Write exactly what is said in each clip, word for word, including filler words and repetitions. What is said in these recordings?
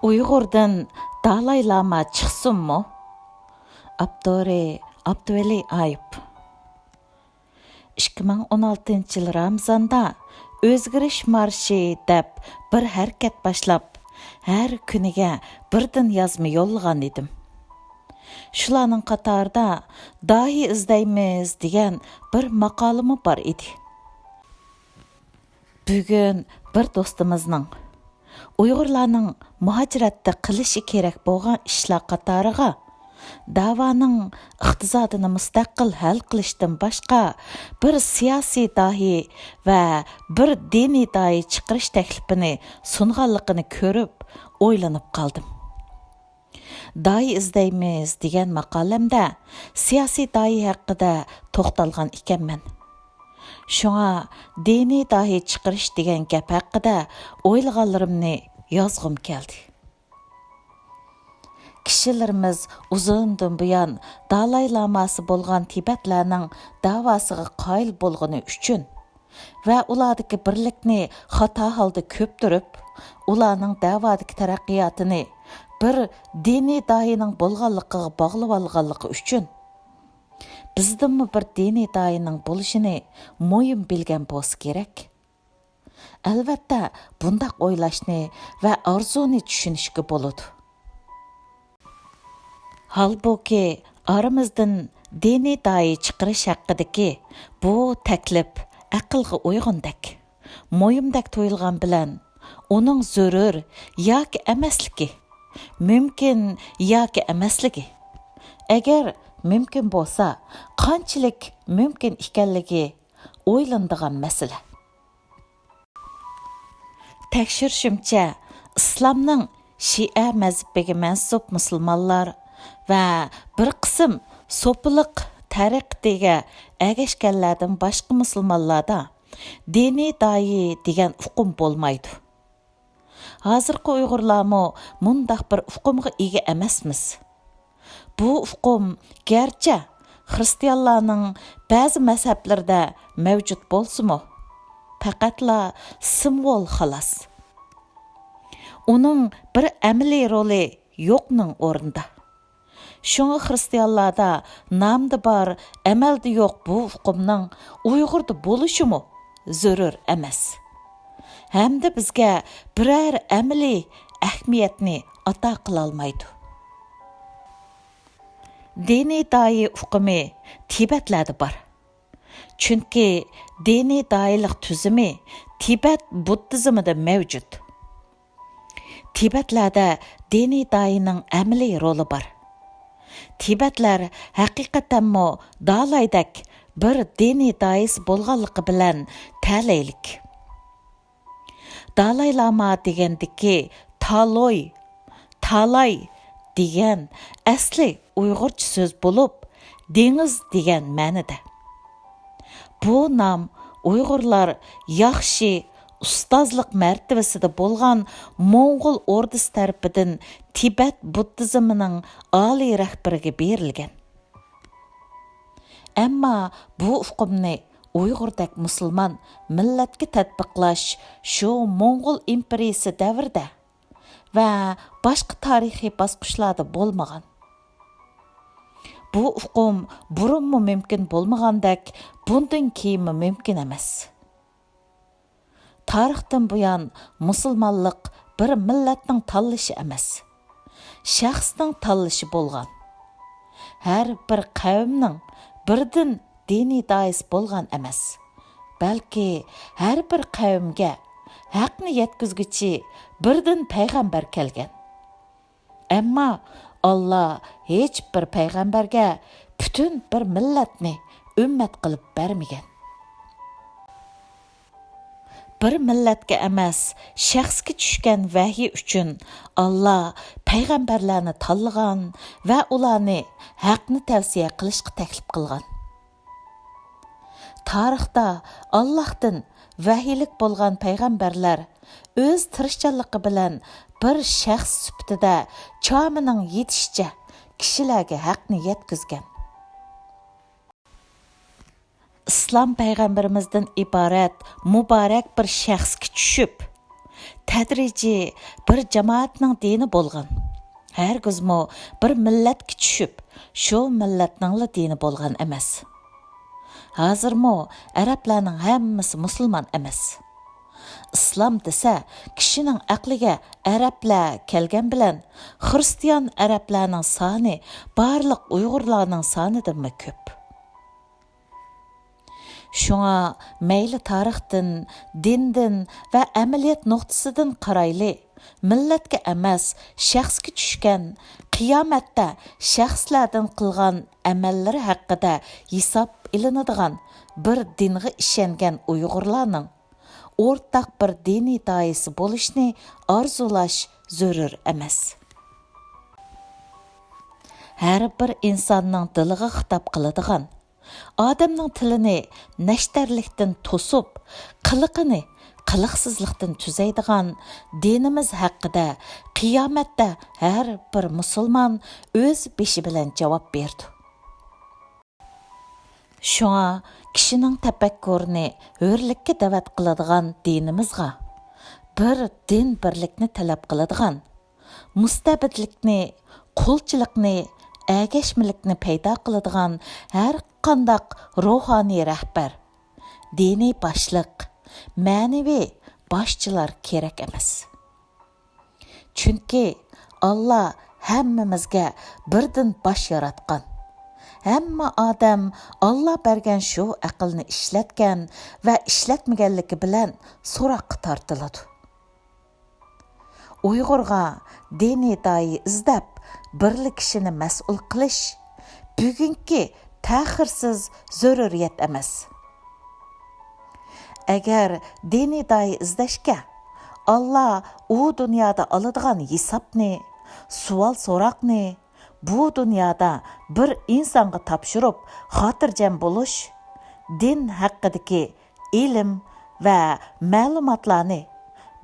ئۇيغۇردىن دالاي لاما چىقسۇنمۇ؟ ئاپتورى: ئابدۇۋەلى ئايۇپ. ئىككى مىڭ ئون ئالتىنچى يىل رامىزاندا «ئۆزگىرىش مارشى» دەپ بىر ھەرىكەت باشلاپ، ھەر كۈنىگە بىردىن يازما يوللىغان ئىدىم. شۇلارنىڭ قاتارىدا «داھىي ئىزدەيمىز» دېگەن بىر ماقالىمۇ بار ئىدى. بۈگۈن بىر دوستىمىزنىڭ، ئۇيغۇرلارنىڭ مۇھاجىرەتتە قىلىشى كېرەك بولغان ئىشلار قاتارىغا، دەۋانىڭ ئىقتىسادىنى مۇستەقىل ھەل قىلىشتىن باشقا بىر سىياسىي داھىي ۋە بىر دىنىي داھىي چىقىرىش تەكلىپىنى سۇنغانلىقىنى كۆرۈپ ئويلىنىپ قالدىم. «داھىي ئىزدەيمىز» دېگەن ماقالەمدە سىياسىي داھىي ھەققىدە توختالغان ئىكەنمەن. شۇڭا دىنىي داھىي چىقىرىش دېگەن گەپ ھەققىدە ئويلىغانلىرىمنى يازغۇم كەلدى. كىشىلىرىمىز ئۇزۇندىن بۇيان دالاي لاماسى بولغان تىبەتلەرنىڭ دەۋاسىغا قايىل بولغىنى ئۈچۈن ۋە ئۇلاردىكى بىرلىكنى خاتا ھالدا كۆپتۈرۈپ، ئۇلارنىڭ دەۋادىكى تەرەققىياتىنى بىر دىنىي داھىينىڭ بولغانلىقىغا باغلىۋالغانلىقى ئۈچۈن، بىزدىنمۇ بىر دىنىي داھىينىڭ بولۇشىنى مۇھىم بىلگەن بولسا كېرەك. ئەلۋەتتە، بۇنداق ئويلاشنى ۋە ئارزۇنى چۈشىنىشكە بولىدۇ. ھالبۇكى، ئارىمىزدىن دىنىي داھىي چىقىرىش ھەققىدىكى بۇ تەكلىپ ئەقىلگە ئۇيغۇندەك، مۇھىمدەك تۇيۇلغان بىلەن، ئۇنىڭ زۆرۈر ياكى ئەمەسلىكى، مۇمكىن ياكى ئەمەسلىكى، ئەگەر مۇمكىن بولسا، قانچىلىك مۇمكىن ئىكەنلىكى ئويلىنىدىغان مەسىلە. تەكشۈرۈشۈمچە، ئىسلامنىڭ شىئە مەزھىپىگە مەنسۇپ مۇسۇلمانلار ۋە بىر قىسىم سوپىلىق تەرىقىتىگە ئەگەشكەنلەردىن باشقا مۇسۇلمانلاردا دىنىي داھىي دېگەن ئۇقۇم بولمايدۇ. ھازىرقى ئۇيغۇرلارمۇ مۇنداق بىر ئۇقۇمغا ئىگە ئەمەسمىز. بۇ ئۇقۇم گەرچە خىرىستىيانلارنىڭ بەزى مەزھەپلىرىدە مەۋجۇت بولسىمۇ، پەقەتلا سىمۋول خالاس. ئۇنىڭ بىر ئەمەلىي رولى يوقنىڭ ئورنىدا. شۇڭا خىرىستىيانلاردا نامدا بار، ئەمەلدە يوق بۇ ئۇقۇمنىڭ ئۇيغۇردا بولۇشىمۇ زۆرۈر ئەمەس. ھەمدە بىزگە بىرەر ئەمەلىي ئەھمىيەتنى ئاتا قىلالمايدۇ. دىنىي داھىي ئۇقۇمى تىبەتلەردە بار. چۈنكى دىنىي داھىيلىق تۈزۈمى تىبەت بۇددىزمىدا مەۋجۇت. تىبەتلەردە دىنىي داھىينىڭ ئەمەلىي رولى بار. تىبەتلەر ھەقىقەتەنمۇ دالايدەك بىر دىنىي داھىيسى بولغانلىقى بىلەن تەلەيلىك. دالاي لاما دېگەندىكى تالوي، تالاي دېگەن ئەسلى ئۇيغۇرچە سۆز بولۇپ، دېڭىز دېگەن مەنىدە. بۇ نام ئۇيغۇرلار ياخشى ئۇستازلىق مەرتىۋىسىدە بولغان موڭغۇل ئوردىسى تەرىپىدىن تىبەت بۇددىزمىنىڭ ئالىي رەھبىرىگە بېرىلگەن. ئەمما بۇ ئۇقۇمنى ئۇيغۇردەك مۇسۇلمان مىللەتكە تەتبىقلاش شۇ موڭغۇل ئىمپېرىيىسى دەۋرىدە ۋە باشقا تارىخىي باسقۇچلاردا بولمىغان. بۇ ئۇقۇم بۇرۇنمۇ مۇمكىن بولمىغاندەك، بۇندىن كېيىنمۇ مۇمكىن ئەمەس. تارىختىن بۇيان مۇسۇلمانلىق بىر مىللەتنىڭ تاللىشى ئەمەس، شەخسنىڭ تاللىشى بولغان. ھەر بىر قەۋمنىڭ بىردىن دىنىي داھىيسى بولغان ئەمەس، بەلكى ھەر بىر قەۋمگە ھەقنى يەتكۈزگۈچى بىردىن پەيغەمبەر كەلگەن. ئەمما ئاللا ھېچ بىر پەيغەمبەرگە پۈتۈن بىر مىللەتنى ئۈممەت قىلىپ بەرمىگەن. بىر مىللەتكە ئەمەس، شەخسكە چۈشكەن ۋەھىي ئۈچۈن ئاللا پەيغەمبەرلەرنى تاللىغان ۋە ئۇلارنى ھەقنى تەۋسىيە قىلىشقا تەكلىپ قىلغان. تارىختا ئاللاھتىن ۋەھىيلىك بولغان پەيغەمبەرلەر ئۆز تىرىشچانلىقى بىلەن بىر شەخس سۈپىتىدە چامىنىڭ يېتىشىچە كىشىلەرگە ھەقنى يەتكۈزگەن. ئىسلام پەيغەمبىرىمىزدىن ئىبارەت مۇبارەك بىر شەخسكە چۈشۈپ، تەدرىجىي بىر جامائەتنىڭ دىنى بولغان. ھەرگىزمۇ بىر مىللەتكە چۈشۈپ، شۇ مىللەتنىڭلا دىنى بولغان ئەمەس. ھازىرمۇ ئەرەبلەرنىڭ ھەممىسى مۇسۇلمان ئەمەس. ئىسلام دېسە، كىشىنىڭ ئەقلىگە ئەرەبلەر كەلگەن بىلەن خىرىستىيان ئەرەبلەرنىڭ سانى بارلىق ئۇيغۇرلارنىڭ سانىدىنمۇ كۆپ. شۇڭا مەيلى تارىختىن، دىندىن ۋە ئەمەلىيەت نۇقتىسىدىن قارايلى، مىللەتكە ئەمەس، شەخسكە چۈشكەن، قىيامەتتە شەخسلەردىن قىلغان ئەمەللىرى ھەققىدە ھېساب ئېلىنىدىغان بىر دىنغا ئىشەنگەن ئۇيغۇرلارنىڭ ئورتاق بىر دىنىي دايىسى بولۇشنى ئارزۇلاش زۆرۈر ئەمەس. ھەر بىر ئىنساننىڭ دىلىغا خىتاب قىلىدىغان، ئادەمنىڭ تىلىنى نەشتەرلىكتىن توسۇپ، قىلىقىنى قىلىقسىزلىقتىن تۈزەيدىغان دىنىمىز ھەققىدە قىيامەتتە ھەر بىر مۇسۇلمان ئۆز بېشى بىلەن جاۋاب بېرىدۇ. شۇڭا كىشىنىڭ تەپەككۇرىنى ھۆرلۈككە دەۋەت قىلىدىغان دىنىمىزغا، بىر دىن بىرلىكنى تەلەپ قىلىدىغان، مۇستەبىتلىكنى، قۇلچىلىقنى، ئەگەشمىلىكنى پەيدا قىلىدىغان ھەر قانداق روھانىي رەھبەر، دىنىي باشلىق، مەنىۋى باشچىلار كېرەك ئەمەس. چۈنكى ئاللا ھەممىمىزگە بىردىن باش ياراتقان. ھەممە ئادەم ئاللا بەرگەن شۇ ئەقىلنى ئىشلەتكەن ۋە ئىشلەتمىگەنلىكى بىلەن سوراققا تارتىلىدۇ. ئۇيغۇرغا دىنىي دايى ئىزدەپ، بىرلا كىشىنى مەسئۇل قىلىش بۈگۈنكى تەخىرسىز زۆرۈرىيەت ئەمەس. ئەگەر دىنىي دايى ئىزدەشكە، ئاللا ئۇ دۇنيادا ئالىدىغان ھېسابنى، سوئال-سوراقنى بۇ دۇنيادا بىر ئىنسانغا تاپشۇرۇپ خاتىرجەم بولۇش، دىن ھەققىدىكى ئىلىم ۋە مەلۇماتلارنى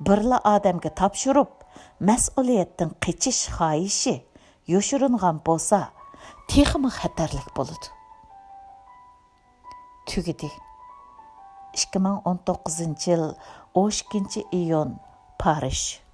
بىرلا ئادەمگە تاپشۇرۇپ، مەسئۇلىيەتتىن قېچىش خاھىشى يوشۇرۇنغان بولسا، تېخىمۇ خەتەرلىك بولىدۇ. تۈگىدى. ئىككى مىڭ ئون توققۇزىنچى يىل ئون ئىككىنچى ئىيۇن، پارىژ.